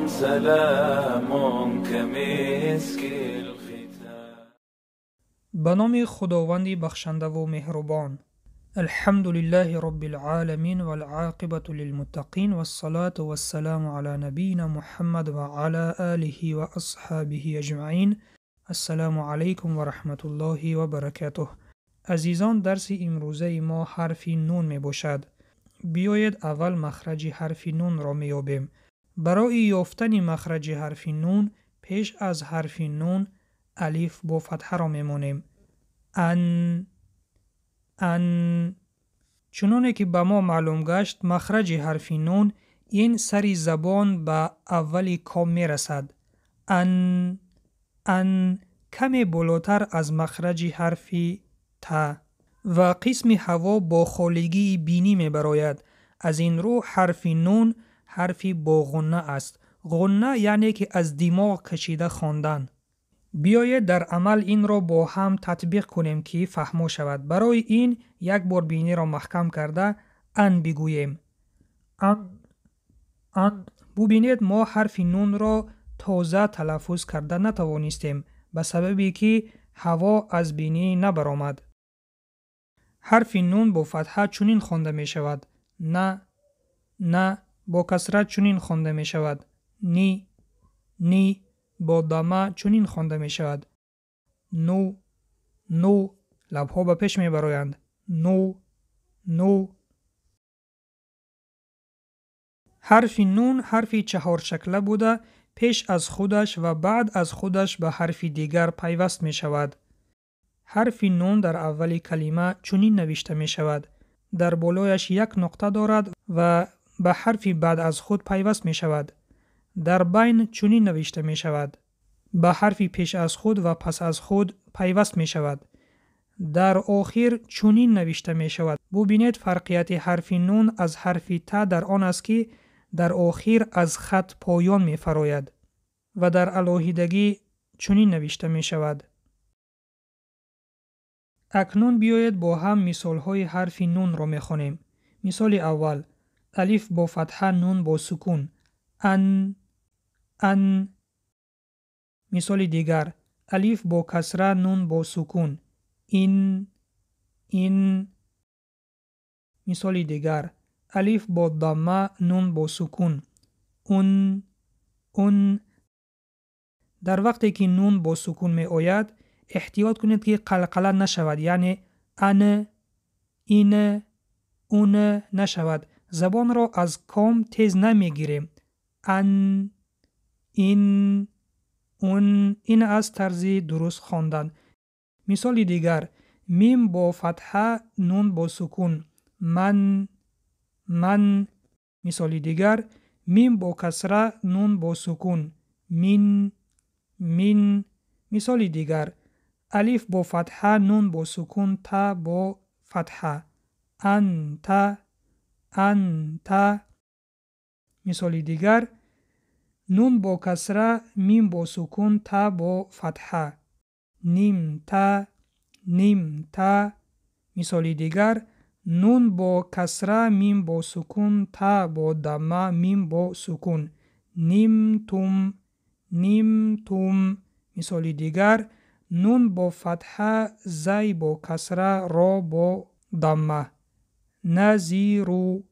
سلام كمسك الختام. Ба номи Худованди бахшандаву меҳрубон. Алҳамду лиллаҳи роббил оламин вал оқибату лилмуттақин вассалату вассаламу ала набийина Муҳаммад ва ала олиҳи ва асҳобиҳи аҷмаин. Ассалому алайкум ва раҳматуллоҳи ва баракатуҳ. Азизон, дарси имрӯзаи мо ҳарфи нун мебошад. Биёед аввал махраҷи ҳарфи нунро меёбем. Барои ёфтани махраҷи ҳарфи нун пеш аз ҳарфи нун алиф бо фатҳаро мемонем. Ан, ан. Чуноне ки ба мо маълум гашт, махраҷи ҳарфи нун ин сари забон ба аввали ком мерасад. Ан, ан каме болотар аз махраҷи ҳарфи та ва қисми ҳаво бо холигии бинӣ мебарояд. Аз ин рӯ ҳарфи нун ҳарфи боғунна аст. Ғунна яъне ки аз димоғ кашида хондан. Биёед дар амал инро бо ҳам татбиқ кунем, ки фаҳмо шавад. Барои ин як бор биниро маҳкам карда ан бигӯем. Ан, ан. Бубинед, мо ҳарфи нунро тоза талаффуз карда натавонистем, ба сабабе ки ҳаво аз бинӣ набаромад. Ҳарфи нун бо фатҳа чунин хонда мешавад: на, на. Бо касра чунин хонда мешавад: ни, ни. Бо дама чунин хонда мешавад: ну, ну. Лабҳо ба пеш мебароянд: ну, ну. Ҳарфи нун ҳарфи чаҳоршакла буда, пеш аз худаш ва баъд аз худаш ба ҳарфи дигар пайваст мешавад. Ҳарфи нун дар аввали калима чунин навишта мешавад. Дар болояш як нуқта дорад ва ба ҳарфи баъд аз худ пайваст мешавад. Дар байн чунин навишта мешавад. Ба ҳарфи пеш аз худ ва пас аз худ пайваст мешавад. Дар охир чунин навишта мешавад. Бубинед, фарқияти ҳарфи нун аз ҳарфи та дар он аст, ки дар охир аз хат поён мефарояд ва дар алоҳидагӣ чунин навишта мешавад. Акнун биёед бо ҳам мисолҳои ҳарфи нунро мехонем. Мисоли аввал: алиф бо фатҳа, нун бо сукун. Ан, ан. Мисоли дигар: алиф бо касра, нун бо сукун. Ин, ин. Мисоли дигар: алиф бо дамма, нун бо сукун. Ун, ун. Дар вақте ки нун бо сукун меояд, эҳтиёт кунед, ки қалқала нашавад, яъне ан, ин, ун нашавад. Забонро аз ком тез намегирем. Ан, ин, ун. Ин аст тарзи дуруст хондан. Мисоли дигар: мим бо фатҳа, нун бо сукун. Ман, ман. Мисоли дигар: мим бо касра, нун бо сукун. Мин, мин. Мисоли дигар: алиф бо фатҳа, нун бо сукун, та бо фатҳа. Анта, анта. Мисоли дигар: нун бо касра, мим бо сукун, та бо фатҳа. Нимта, нимта. Мисоли дигар: нун бо касра, мим бо сукун, та бо дамма, мим бо сукун. Нимтум, нимтум. Мисоли дигар: нун бо фатҳа, зай бо касра, ро бо дамма. Назиру,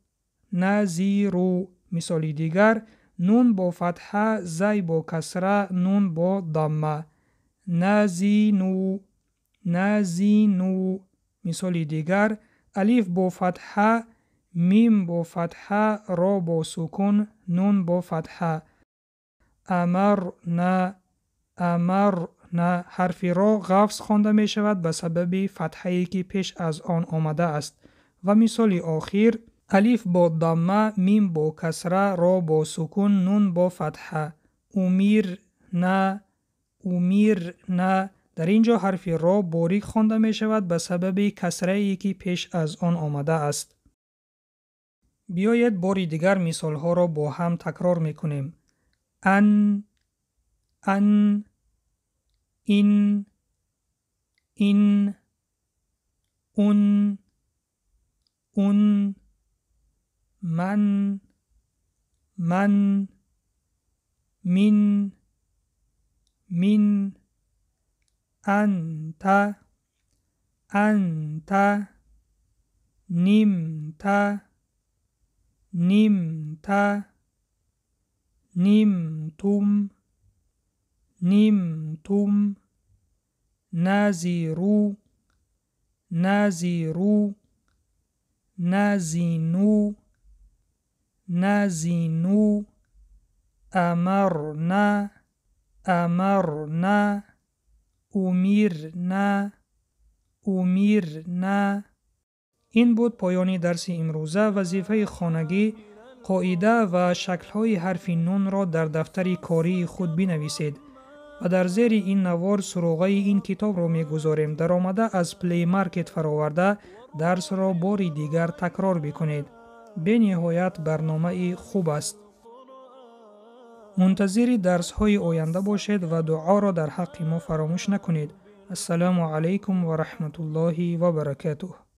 назиру. Мисоли дигар: нун бо фатҳа, зай бо касра, нун бо дамма. Назину, назину. Мисоли дигар: алиф бо фатҳа, мим бо фатҳа, ро бо сукун, нун бо фатҳа. Амарна, амарна. Ҳарфи ро ғафз хонда мешавад ба сабаби фатҳае, ки пеш аз он омадааст. Ва мисоли охир: алиф бо дамма, мим бо касра, ро бо сукун, нун бо фатҳа. Умирна, умирна. Дар ин ҷо ҳарфи ро борик хонда мешавад ба сабаби касрае, ки пеш аз он омадааст. Биёед бори дигар мисолҳоро бо ҳам такрор мекунем. Ан, ан, ин, ин, ун, ун, ман, ман. Мин, мин, анта, анта, нимта, нимта, нимтум, нимтум, назиру, назиру, назину, назину, амарна, амарна, умирна, умирна. Ин буд поёни дарси имрӯза. Вазифаи хонагӣ: қоида ва шаклҳои ҳарфи нунро дар дафтари кории худ бинависед ва дар зери ин навор суроғаи ин китобро мегузорем. Даромада аз Play Market фароварда дарсро бори дигар такрор бикунед. Бениҳоят барномаи хуб аст. Мунтазири дарсҳои оянда бошед ва дуоро дар ҳаққи мо фаромӯш накунед. Ассалому алайкум ва раҳматуллоҳи ва баракатуҳ.